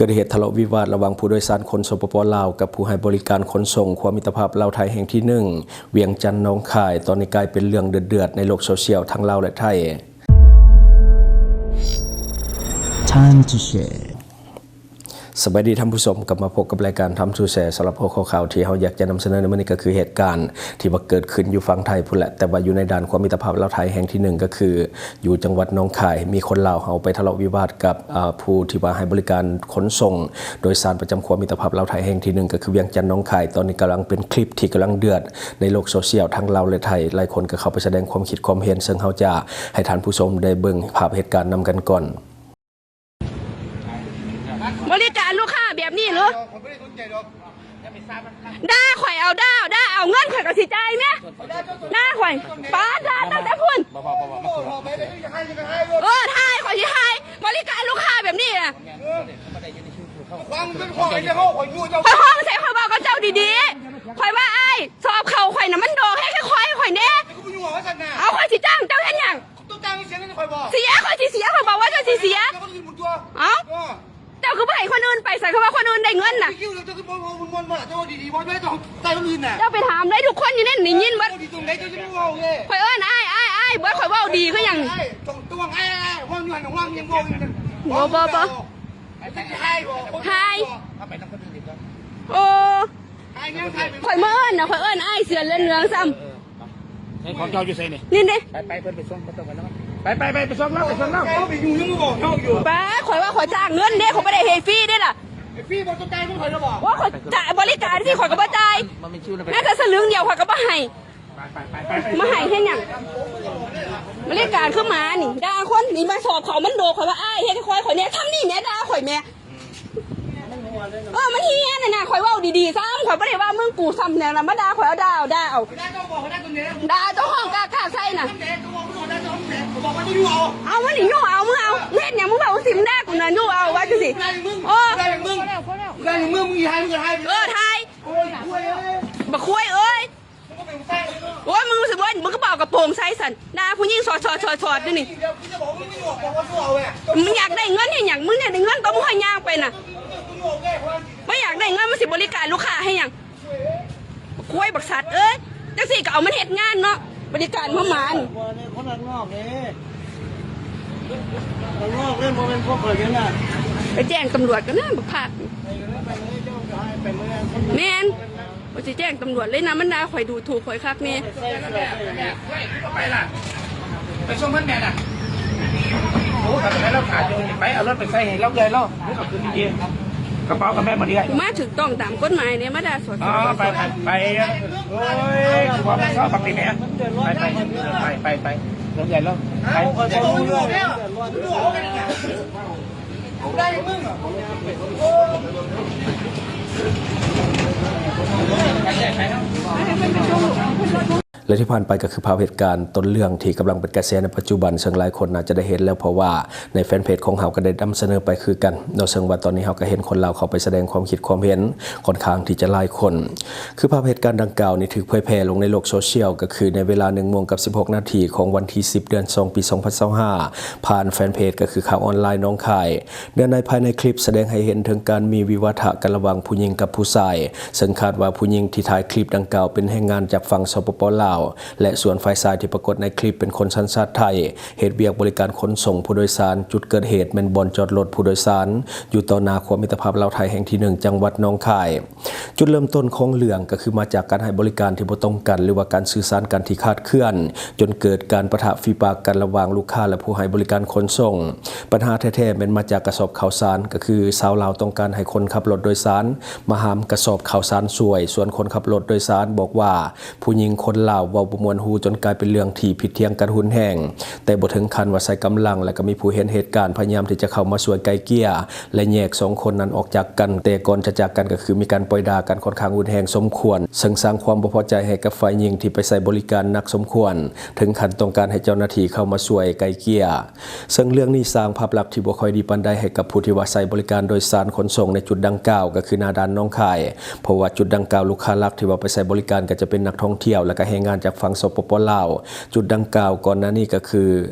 ກີດເຫດທະເລາະວິວາດລະຫວ່າງຜູ້ໂດຍສານຂົນສົ່ງ ສປປ ລາວ ກັບຜູ້ໃຫ້ບໍລິການຂົນສົ່ງຂົວມິດຕະພາບລາວໄທແຫ່ງທີໜຶ່ງ ວຽງຈັນ ໜອງຄາຍ ຕອນນີ້ກາຍເປັນເລື່ອງເດືອດໆໃນໂລກໂຊຊຽວທັງລາວ ແລະ ໄທ. Time to Share. ສະບາຍດີທ່ານຜູ້ຊົມ, ກັບມາພົບກັບລາຍການ Time to Share. ສຳລັບຫົວຂໍ້ຂ່າວທີ່ເຮົາຢາກຈະນຳສະເໜີໃນມື້ນີ້ ກໍຄືເຫດການທີ່ວ່າເກີດຂຶ້ນຢູ່ຝັ່ງໄທພຸ້ນແຫຼະ, ແຕ່ວ່າຢູ່ໃນດ່ານຂົວມິດຕະພາບລາວໄທແຫ່ງທີໜຶ່ງ ກໍຄື ຢູ່ຈັງຫວັດໜອງຄາຍ ມີຄົນລາວເຮົາໄປທະເລາະວິວາດກັບ ອາ ຜູ້ທີ່ວ່າໃຫ້ບໍລິການຂົນສົ່ງໂດຍສານປະຈຳຂົວມິດຕະພາບລາວໄທແຫ່ງທີໜຶ່ງ ກໍຄືວຽງຈັນໜອງຄາຍ. ຕອນນີ້ກຳລັງເປັນຄລິບທີ່ກຳລັງເດືອດໃນໂລກໂຊຊຽວ ທັງລາວ ແລະ ໄທ. ຫຼາຍຄົນກໍເຂົ້າໄປສະແດງຄວາມຄິດຄວາມເຫັນ, ເຊິ່ງເຮົາຈະໃຫ້ທ່ານຜູ້ຊົມໄດ້ເບິ່ງພາບເຫດການນຳກັນກ່ອນ. ບໍລິການລູກຄ້າແບບນີ້ເນາະ. ດ່າຂ້ອຍເອົາ ດ່າ ດ່າເອົາ ເງິນຂ້ອຍກໍຊິຈ່າຍແມະ. ດ່າຂ້ອຍ ປາດ ດ່າຕັ້ງແຕ່ພຸ້ນ. ເອີ ຖ່າຍ ຂ້ອຍຊິຖ່າຍ. ບໍລິການລູກຄ້າແບບນີ້ນະ ຂ້ອຍຮ້ອງໃສ່ ຂ້ອຍເວົ້າກັບເຈົ້າດີໆ. ຂ້ອຍວ່າ ອ້າຍ ສອບເຂົ້າຂ້ອຍນະ ມັນດອກແຮງຄ່ອຍໆໃຫ້ຂ້ອຍແດ່. ເອົາ ຂ້ອຍຊິຈ້າງເຈົ້າເຮັດຫຍັງ? ເສຍ ຂ້ອຍຊິເສຍ ຂ້ອຍບອກວ່າເຈົ້າຊິເສຍ. ເອົ້າ ເຈົ້າຄືບໍ່ໃຫ້ຄົນອື່ນໄປຊະ ຄືວ່າຄົນອື່ນໄດ້ເງິນນະ. ເຈົ້າໄປຖາມເລີຍ ທຸກຄົນຢູ່ໃນນີ້ໄດ້ຍິນເບິດ. ຂ້ອຍເອີ້ນອ້າຍ ອ້າຍ ອ້າຍເບິດ ຂ້ອຍເວົ້າດີຄືຫຍັງ? ບໍ່ ບໍ່ ບໍ່. ຫາຍ ໂອ້ ຂ້ອຍມາເອີ້ນນະ ຂ້ອຍເອີ້ນອ້າຍເສືອເຫຼືອງເຫຼືອງຊ້ຳ. ໃນຂອງເຈົ້າຢູ່ໃສນີ້? ນີ້ເດ້ ໄປ ໄປ ເພິ່ນໄປສົ່ງ ບໍ່ຕ້ອງໄປນຳ. ໄປ ໄປ ໄປ ໄປສົ່ງລາວ ໄປສົ່ງລາວ. ປ້າ ຂ້ອຍວ່າຂ້ອຍຈ້າງເງິນເດ້ ຂ້ອຍບໍ່ໄດ້ໃຫ້ຟຣີເດ້ລະ. ໃຫ້ຟຣີບໍ່? ເຈົ້າຈ່າຍເງິນຂ້ອຍແລ້ວບໍ່? ວ່າຂ້ອຍຈະບໍລິການທີ່ຂ້ອຍກໍບໍ່ຈ່າຍ. ແມ້ແຕ່ສະລຶງດຽວຂ້ອຍກໍບໍ່ໃຫ້. ໄປ ໄປ ໄປ ໄປ ມາໃຫ້ເຮັດຫຍັງ? ບໍລິການຄືໝານີ້ ດ່າຄົນນີ້ ມາສອບເຂົາ ມັນໂດ ຂ້ອຍວ່າ ອ້າຍ ເຮັດໃຫ້ຂ້ອຍ ຂ້ອຍແດ່ ທຳນີ້ແໝ່ ດ່າຂ້ອຍແໝ່. ເອີ ມັນເຮຍນະນະ ຂ້ອຍເວົ້າດີໆຊ້ຳ ຂ້ອຍບໍ່ໄດ້ວ່າມຶງ ກູຊ້ຳແນວນັ້ນ ມາດ່າຂ້ອຍເອົາ ດ່າເອົາ ດ່າເອົາ ດ່າເຈົ້າຂອງກາກາໃສ່ນະ. ເອົາ ມັນນີ້ຍູ້ເອົາ ມຶງເອົາ ເຮັດຫຍັງ ມຶງເວົ້າຈັ່ງຊີ້ ມຶງດ່າກູນະ ຍູ້ເອົາ ວ່າຈັ່ງຊີ້. ໂອ້ ເອີ ຖ່າຍ ບັກຄວາຍເອີຍ. ໂອ້ຍ ມຶງຊິບໍ່ ມຶງກໍບໍ່ເອົາກະໂປງໃສ່ຊັ້ນ ດ່າຜູ້ຍິງສອດໆໆຢູ່ນີ້. ມຶງຢາກໄດ້ເງິນເຮັດຫຍັງ? ມຶງຢາກໄດ້ເງິນຕົວະ ມຶງຄ່ອຍຍ່າງໄປນະ. ບໍ່ຢາກໄດ້ເງິນ ມຶງຊິບໍລິການລູກຄ້າເຮັດຫຍັງ? ບັກຄວາຍ ບັກສັດເອີຍ ຈັ່ງຊີ້ກໍເອົາມັນເຮັດງານເນາະ ບໍລິການພະມ້ານີ້. ຄົນບ້ານນອກເດ້ ບ້ານນອກເດ້ ບໍ່ແມ່ນພວກຂ້ອຍເດ້ນະ. ໄປແຈ້ງຕຳຫຼວດກັນນະ ບັກພາກ. ແມ່ນ ຂ້ອຍຊິແຈ້ງຕຳຫຼວດເລີຍນະ ມັນດ່າຂ້ອຍດູຖູກຂ້ອຍຄັກແນ່. ໄປສົ່ງມັນແມ່ນະ. ໂອ້ ໄປເອົາລົດໄປໃສ່ໃຫ້ລາວເອື້ອຍລາວ ເອົາຂຶ້ນດີໆ ກະເປົາກັບແມ່ນບໍ່ດີ. ມາຖືກຕ້ອງຕາມກົດໝາຍແນ່ ມາດ່າສອດ. ອໍ ໄປ ໄປ ໄປ. ໂອ້ຍ ຄືວ່າມັນຊອບບັກນີ້ແມ່. ໄປ ໄປ ໄປ ໄປ ໄປ ລາວເອື້ອຍລາວ ໄປ. ແລະ ທີ່ຜ່ານໄປກໍຄືພາບເຫດການຕົ້ນເລື່ອງທີ່ກຳລັງເປັນກະແສໃນປັດຈຸບັນ ເຊິ່ງຫຼາຍຄົນໜ້າຈະໄດ້ເຫັນແລ້ວ ເພາະວ່າໃນແຟນເພຈຂອງເຮົາກໍໄດ້ນຳສະເໜີໄປຄືກັນເນາະ. ເຊິ່ງວ່າຕອນນີ້ເຮົາກໍເຫັນຄົນລາວເຂົ້າໄປສະແດງຄວາມຄິດຄວາມເຫັນຂ້ອນຂ້າງທີ່ຈະຫຼາຍຄົນ. ຄືພາບເຫດການດັ່ງກ່າວນີ້ຖືກເຜີຍແຜ່ລົງໃນໂລກໂຊຊຽວ ກໍຄືໃນເວລາໜຶ່ງໂມງກັບສິບຫົກນາທີຂອງວັນທີສິບ ເດືອນສອງ ປີສອງພັນຊາວຫ້າ ຜ່ານແຟນເພຈກໍຄືຂ່າວອອນລາຍໜອງຄາຍ. ເນື້ອໃນພາຍໃນຄລິບສະແດງໃຫ້ເຫັນເຖິງການມີວິວາທະກັນລະຫວ່າງຜູ້ຍິງກັບຜູ້ຊາຍ, ເຊິ່ງຄາດວ່າຜູ້ຍິງທີ່ຖ່າຍຄລິບດັ່ງກ່າວເປັນແຮງງານຈາກຝັ່ງ ສປປ ລາວ ແລະ ສ່ວນຝ່າຍຊາຍທີ່ປາກົດໃນຄລິບເປັນຄົນສັນຊາດໄທ, ເຮັດວຽກບໍລິການຂົນສົ່ງຜູ້ໂດຍສານ. ຈຸດເກີດເຫດແມ່ນບ່ອນຈອດລົດຜູ້ໂດຍສານ ຢູ່ຕໍ່ໜ້າຂົວມິດຕະພາບລາວໄທແຫ່ງທີໜຶ່ງ ຈັງຫວັດໜອງຄາຍ. ຈຸດເລີ່ມຕົ້ນຂອງເລື່ອງກໍຄືມາຈາກການໃຫ້ບໍລິການທີ່ບໍ່ຕົງກັນ ຫຼືວ່າການສື່ສານກັນທີ່ຄາດເຄື່ອນ ຈົນເກີດການປະທະຝີປາກກັນລະຫວ່າງລູກຄ້າ ແລະ ຜູ້ໃຫ້ບໍລິການຂົນສົ່ງ. ບັນຫາແທ້ໆແມ່ນມາຈາກກະສອບເຂົ້າສານ, ກໍຄືຊາວລາວຕ້ອງການໃຫ້ຄົນຂັບລົດໂດຍສານມາຫາມກະສອບເຂົ້າສານຊ່ວຍ, ສ່ວນຄົນຂັບລົດໂດຍສານບອກວ່າ ຜູ້ຍິງຄົນລາວເວົ້າບໍ່ມ່ວນຫູ ຈົນກາຍເປັນເລື່ອງທີ່ຜິດຖຽງກັນຮຸນແຮງ, ແຕ່ບໍ່ເຖິງຂັ້ນວ່າໃຊ້ກຳລັງ ແລະ ກໍມີຜູ້ເຫັນເຫດການພະຍາຍາມທີ່ຈະເຂົ້າມາຊ່ວຍໄກ່ເກ່ຍ ແລະ ແຍກສອງຄົນນັ້ນອອກຈາກກັນ, ແຕ່ກ່ອນຈະຈາກກັນກໍຄືມີການປ່ອຍດ່າກັນຂ້ອນຂ້າງຮຸນແຮງສົມຄວນ, ເຊິ່ງສ້າງຄວາມບໍ່ພໍໃຈໃຫ້ກັບຝ່າຍຍິງທີ່ໄປໃຊ້ບໍລິການໜັກສົມຄວນ, ເຖິງຂັ້ນຕ້ອງການໃຫ້ເຈົ້າໜ້າທີ່ເຂົ້າມາຊ່ວຍໄກ່ເກ່ຍ. ເຊິ່ງເລື່ອງນີ້ສ້າງພາບລັກທີ່ບໍ່ຄ່ອຍດີປານໃດໃຫ້ກັບຜູ້ທີ່ວ່າໃຊ້ບໍລິການໂດຍສານຂົນສົ່ງໃນຈຸດດັ່ງກ່າວ ກໍຄືໜ້າດ່ານໜອງຄາຍ, ເພາະວ່າຈຸດດັ່ງກ່າວລູກຄ້າຫຼັກທີ່ວ່າໄປໃຊ້ບໍລິການກໍຈະເປັນນັກທ່ອງທ່ຽວ ແລະ ກໍແຮງງານຈາກຝັ່ງ ສປປ ລາວ. ຈຸດດັ່ງກ່າວກ່ອນໜ້ານີ້ກໍຄື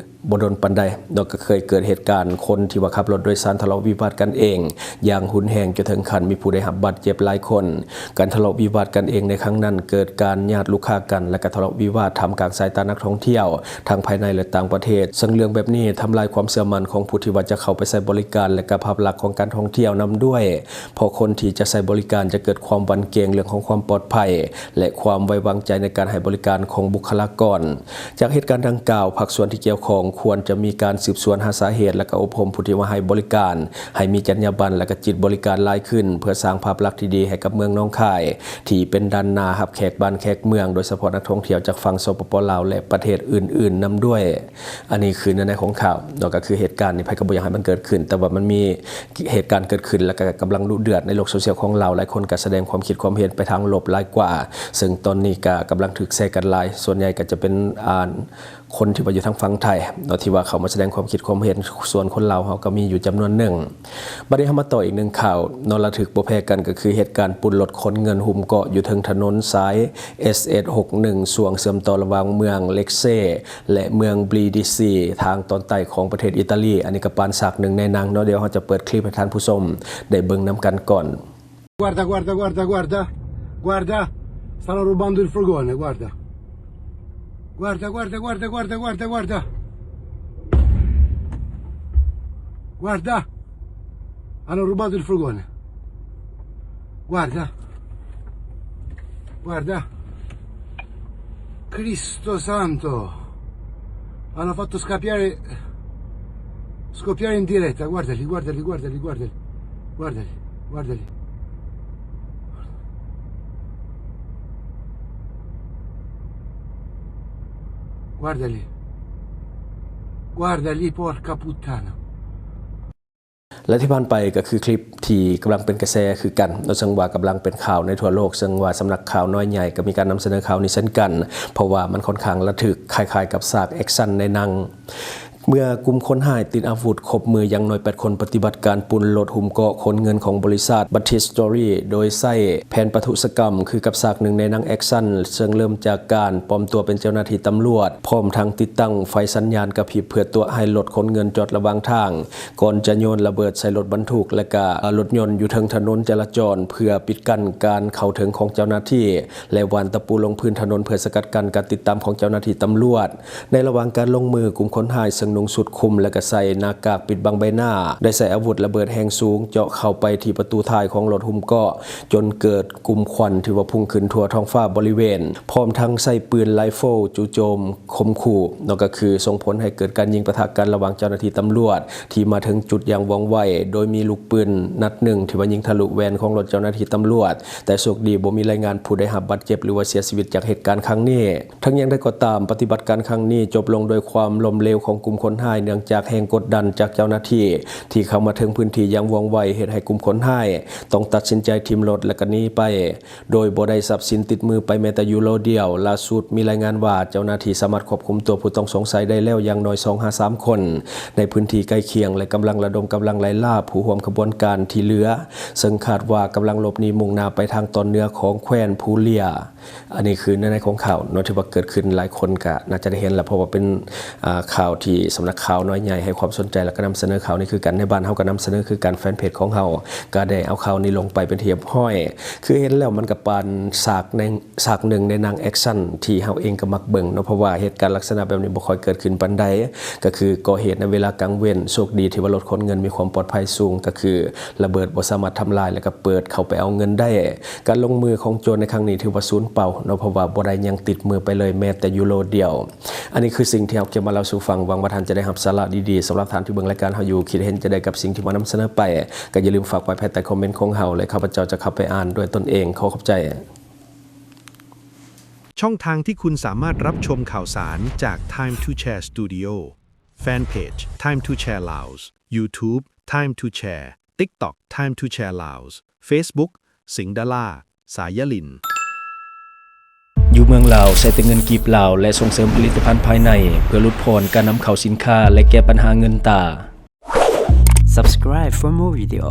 ບໍ່ດົນປານໃດເນາະ ກໍເຄີຍເກີດເຫດການຄົນທີ່ວ່າຂັບລົດໂດຍສານທະເລາະວິວາດກັນເອງຢ່າງຮຸນແຮງ ຈົນເຖິງຂັ້ນມີຜູ້ໄດ້ຮັບບາດເຈັບຫຼາຍຄົນ. ການທະເລາະວິວາດກັນເອງໃນຄັ້ງນັ້ນ ເກີດການຍາດລູກຄ້າກັນ ແລະ ກະທະເລາະວິວາດທ່າມກາງສາຍຕານັກທ່ອງທ່ຽວ ທັງພາຍໃນ ແລະ ຕ່າງປະເທດ, ເຊິ່ງເລື່ອງແບບນີ້ທຳລາຍຄວາມເຊື່ອໝັ້ນຂອງຜູ້ທີ່ວ່າຈະເຂົ້າໄປໃຊ້ບໍລິການ ແລະ ກະພາບລັກຂອງການທ່ອງທ່ຽວນຳດ້ວຍ, ເພາະຄົນທີ່ຈະໃຊ້ບໍລິການຈະເກີດຄວາມຫວັ່ນເກງເລື່ອງຂອງຄວາມປອດໄພ ແລະ ຄວາມໄວ້ວາງໃຈໃນການໃຫ້ບໍລິການຂອງບຸກຄະລາກອນ. ຈາກເຫດການດັ່ງກ່າວ, ພາກສ່ວນທີ່ກ່ຽວຂ້ອງຄວນຈະມີການສືບສວນຫາສາເຫດ ແລະ ກະອົບຮົມຜູ້ທີ່ມາໃຫ້ບໍລິການ ໃຫ້ມີຈັນຍາບັນ ແລະ ກະຈິດບໍລິການຫຼາຍຂຶ້ນ ເພື່ອສ້າງພາບລັກທີ່ດີໃຫ້ກັບເມືອງໜອງຄາຍ ທີ່ເປັນດ້ານໜ້າຮັບແຂກບ້ານແຂກເມືອງ, ໂດຍສະເພາະນັກທ່ອງທ່ຽວຈາກຝັ່ງ ສປປ ລາວ ແລະ ປະເທດອື່ນໆນຳດ້ວຍ. ອັນນີ້ຄືເນື້ອໃນຂອງຂ່າວເນາະ, ກໍຄືເຫດການນີ້ໃຜກໍບໍ່ຢາກໃຫ້ມັນເກີດຂຶ້ນ, ແຕ່ວ່າມັນມີເຫດການເກີດຂຶ້ນ ແລະ ກໍກຳລັງດຸເດືອດໃນໂລກໂຊຊຽວຂອງລາວ, ຫຼາຍຄົນກໍສະແດງຄວາມຄິດຄວາມເຫັນໄປທາງລົບຫຼາຍກວ່າ, ເຊິ່ງຕອນນີ້ກໍກຳລັງຖືກແຊກັນຫຼາຍ, ສ່ວນໃຫຍ່ກໍຈະເປັນ ອ່າ ຄົນທີ່ວ່າຢູ່ທາງຝັ່ງໄທເນາະ ທີ່ວ່າເຂົ້າມາສະແດງຄວາມຄິດຄວາມເຫັນ, ສ່ວນຄົນລາວເຮົາກໍມີຢູ່ຈຳນວນໜຶ່ງ. ບັດນີ້ເຮົາມາຕໍ່ອີກໜຶ່ງຂ່າວເນາະ ລະທຶກບໍ່ແພ້ກັນ ກໍຄືເຫດການປຸ້ນລົດຂົນເງິນຫຸ້ມເກາະຢູ່ເທິງຖະໜົນສາຍ ເອສ ເອສ ຫົກໜຶ່ງ ຊ່ວງເຊື່ອມຕໍ່ລະຫວ່າງເມືອງເລັກເຊ ແລະ ເມືອງບຣີດິຊີ ທາງຕອນໃຕ້ຂອງປະເທດອີຕາລີ. ອັນນີ້ກໍປານສາກໜຶ່ງໃນໜັງເນາະ, ດຽວເຮົາຈະເປີດຄລິບໃຫ້ທ່ານຜູ້ຊົມໄດ້ເບິ່ງນຳກັນກ່ອນ. Guarda, guarda, guarda, guarda. Guarda, stanno rubando il furgone, guarda. Guarda, guarda, guarda, guarda, guarda, guarda. Guarda, hanno rubato il furgone. Guarda. Guarda. Cristo santo. Hanno fatto scappiare, scoppiare in diretta. Guardali, guardali, guardali, guardali. Guardali, guardali. Guardali. Guardali, porca puttana. ແລະ ທີ່ຜ່ານໄປກໍຄືຄລິບທີ່ກຳລັງເປັນກະແສຄືກັນເນາະ, ເຊິ່ງວ່າກຳລັງເປັນຂ່າວໃນທົ່ວໂລກ, ເຊິ່ງວ່າສຳນັກຂ່າວນ້ອຍໃຫຍ່ກໍມີການນຳສະເໜີຂ່າວນີ້ເຊັ່ນກັນ, ເພາະວ່າມັນຄ່ອນຂ້າງລະທຶກ, ຄ້າຍໆກັບສາກແອັກຊັນໃນໜັງ. ເມື່ອກຸ່ມຄົນຮ້າຍຕິດອາວຸດຄົບມືຢ່າງໜ້ອຍແປດຄົນ ປະຕິບັດການປຸ້ນລົດຫຸ້ມເກາະຂົນເງິນຂອງບໍລິສັດ Baptist Story ໂດຍໃຊ້ແຜນປະທຸສະກຳຄືກັບສາກໜຶ່ງໃນໜັງແອັກຊັນ, ເຊິ່ງເລີ່ມຈາກການປອມຕົວເປັນເຈົ້າໜ້າທີ່ຕຳຫຼວດ, ພ້ອມທັງຕິດຕັ້ງໄຟສັນຍານກະພິບເພື່ອຕົວະໃຫ້ລົດຂົນເງິນຈອດລະຫວ່າງທາງ. ກ່ອນຈະໂຍນລະເບີດໃສ່ລົດບັນທຸກ ແລະ ກະລົດຍົນຢູ່ເທິງຖະໜົນຈະລາຈອນ ເພື່ອປິດກັ້ນການເຂົ້າເຖິງຂອງເຈົ້າໜ້າທີ່ ແລະ ຫວ່ານຕະປູລົງພື້ນຖະໜົນ ເພື່ອສະກັດກັ້ນການຕິດຕາມຂອງເຈົ້າໜ້າທີ່ຕຳຫຼວດ. ໃນລະຫວ່າງການລົງມື, ກຸ່ມຄົນຮ້າຍເຊິ່ງນຸ່ງຊຸດຄຸມ ແລະ ກະໃສ່ໜ້າກາກປິດບັງໃບໜ້າ ໄດ້ໃຊ້ອາວຸດລະເບີດແຮງສູງເຈາະເຂົ້າໄປທີ່ປະຕູທ້າຍຂອງລົດຫຸ້ມເກາະ ຈົນເກີດກຸ່ມຄວັນທີ່ວ່າພຸ່ງຂຶ້ນທົ່ວທ້ອງຟ້າບໍລິເວນ, ພ້ອມທັງໃຊ້ປືນໄລໂຟຈູ່ໂຈມ ຂົ່ມຂູ່ເນາະ, ກໍຄືສົ່ງຜົນໃຫ້ເກີດການຍິງປະທະກັນລະຫວ່າງເຈົ້າໜ້າທີ່ຕຳຫຼວດທີ່ມາເຖິງຈຸດຢ່າງວ່ອງໄວ, ໂດຍມີລູກປືນນັດໜຶ່ງທີ່ວ່າຍິງທະລຸແວ່ນຂອງລົດເຈົ້າໜ້າທີ່ຕຳຫຼວດ, ແຕ່ໂຊກດີບໍ່ມີລາຍງານຜູ້ໄດ້ຮັບບາດເຈັບ ຫຼືວ່າເສຍຊີວິດຈາກເຫດການຄັ້ງນີ້. ເຖິງຢ່າງໃດກໍຕາມ, ປະຕິບັດການຄັ້ງນີ້ຈົບລົງດ້ວຍຄວາມລົ້ມເຫຼວຂອງກຸ່ມຄົນຮ້າຍ ເນື່ອງຈາກແຮງກົດດັນຈາກເຈົ້າໜ້າທີ່ທີ່ເຂົ້າມາເຖິງພື້ນທີ່ຢ່າງວ່ອງໄວ, ເຮັດໃຫ້ກຸ່ມຄົນຮ້າຍຕ້ອງຕັດສິນໃຈຖິ້ມລົດ ແລະ ກໍໜີໄປ. ໂດຍບໍ່ໄດ້ຊັບສິນຕິດມືໄປແມ້ແຕ່ຢູໂຣດຽວ. ລ່າສຸດມີລາຍງານວ່າ ເຈົ້າໜ້າທີ່ສາມາດຄວບຄຸມຕົວຜູ້ຕ້ອງສົງໄສໄດ້ແລ້ວຢ່າງໜ້ອຍສອງຫາສາມຄົນ ໃນພື້ນທີ່ໃກ້ຄຽງ ແລະ ກຳລັງລະດົມກຳລັງໄລ່ລ່າຜູ້ຮ່ວມຂະບວນການທີ່ເຫຼືອ, ເຊິ່ງຄາດວ່າກຳລັງຫຼົບໜີມຸ່ງໜ້າໄປທາງຕອນເໜືອຂອງແຂວນພູເລຍ. ອັນນີ້ຄືເນື້ອໃນຂອງຂ່າວເນາະ ທີ່ວ່າເກີດຂຶ້ນ, ຫຼາຍຄົນກໍໜ້າຈະໄດ້ເຫັນລະ ເພາະວ່າເປັນ ອ່າ ຂ່າວທີ່ສຳນັກຂ່າວນ້ອຍໃຫຍ່ໃຫ້ຄວາມສົນໃຈ ແລ້ວກໍນຳສະເໜີຂ່າວນີ້ຄືກັນ. ໃນບ້ານເຮົາກໍນຳສະເໜີຄືກັນ, ແຟນເພຈຂອງເຮົາກໍໄດ້ເອົາຂ່າວນີ້ລົງໄປເປັນທີ່ຮຽບຮ້ອຍ. ຄືເຫັນແລ້ວມັນກໍປານສາກໜຶ່ງ ສາກໜຶ່ງໃນໜັງແອັກຊັນທີ່ເຮົາເອງກໍມັກເບິ່ງເນາະ, ເພາະວ່າເຫດການລັກສະນະແບບນີ້ບໍ່ຄ່ອຍເກີດຂຶ້ນປານໃດ. ກໍຄືກໍ່ເຫດໃນເວລາກາງເວັນ, ໂຊກດີທີ່ວ່າລົດຂົນເງິນມີຄວາມປອດໄພສູງ, ກໍຄືລະເບີດບໍ່ສາມາດທຳລາຍ ແລ້ວກໍເປີດເຂົ້າໄປເອົາເງິນໄດ້. ການລົງມືຂອງໂຈນໃນຄັ້ງນີ້ຖືວ່າສູນເປົ່າເນາະ, ເພາະວ່າບໍ່ໄດ້ຫຍັງຕິດມືໄປເລີຍແມ້ແຕ່ຢູໂຣດຽວ. ອັນນີ້ຄືສິ່ງທີ່ເຮົາເກັບມາເລົ່າສູ່ຟັງ, ຫວັງວ່າທ່ານຈະໄດ້ຮັບສາລະດີໆ. ສຳລັບທ່ານທີ່ເບິ່ງລາຍການເຮົາຢູ່, ຄິດເຫັນຈັ່ງໃດກັບສິ່ງທີ່ມານຳສະເໜີໄປ, ກໍຢ່າລືມຝາກໄວ້ພາຍໃຕ້ຄອມເມັນຂອງເຮົາ ແລະ ຂ້າພະເຈົ້າຈະເຂົ້າໄປອ່ານດ້ວຍຕົນເອງ. ຂໍຂອບໃຈ. ຊ່องทางที่คุณสามารถรับชมข่าวสารจาก Time to Share Studio แฟนเพจ Time to Share Laos, YouTube Time to Share, TikTok Time to Share Laos, Facebook สิงห์ดารา สายลิน ຢູ່ເມືອງລາວ ໃຊ້ແຕ່ເງິນກີບລາວ ແລະ ສົ່ງເສີມຜະລິດຕະພັນພາຍໃນ ເພື່ອຫຼຸດຜ່ອນການນຳເຂົ້າສິນຄ້າ ແລະ ແກ້ບັນຫາເງິນຕາ. Subscribe for more video.